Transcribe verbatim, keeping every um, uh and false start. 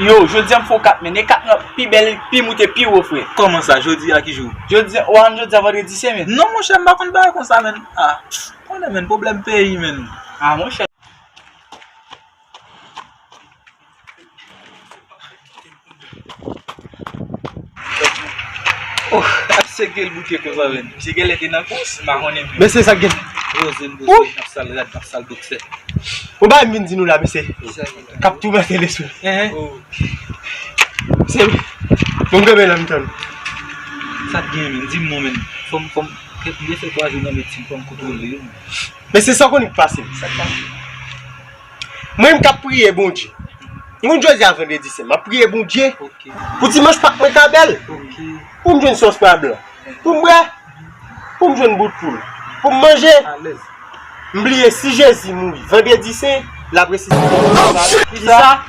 Yo, jodi a m fè w kat, men. E kat lan pi bèl, pi moute, pi wo, frè. Kòman sa? Jodi a ki jou? Jodi a, w a konn jodi a vandredi sen, men. Non, monchè, m pa konn bagay konsa, men. Ah, konnen, men, pwoblèm peyi, men. Ah, monchè. Oh, ap se ke l bouke konsa, men. Misye genlè te nan kous, m pa konnen, men. Mesye, sa k gen? Poze m, poze, n ap sal rad, n ap sal boksè. Ou bay m vin di nou la, mesye. K ap toumante lespri. Hein? Oh. Se, bon, m kanpe la, m tann. Sa k gen, men? Di m non, men. Fò m, fò m, m te fè twa jou nan medsin, fò m kontwole yo, men. Men se sa w konnen k pase. Sa k pase? Mwen menm k ap priye Bondye. M konn jodi a vandredi sen, m ap priye Bondye. Ok. Pou dimanch Pak mwen ta bèl. Ok. Pou m jwenn sòs pwa blan. Pou m bwè. Pou m jwenn bout poul. Pou m manje. Alèz. M bliye si Jezi mouri vandredi sen, l ap resisite. Kisa?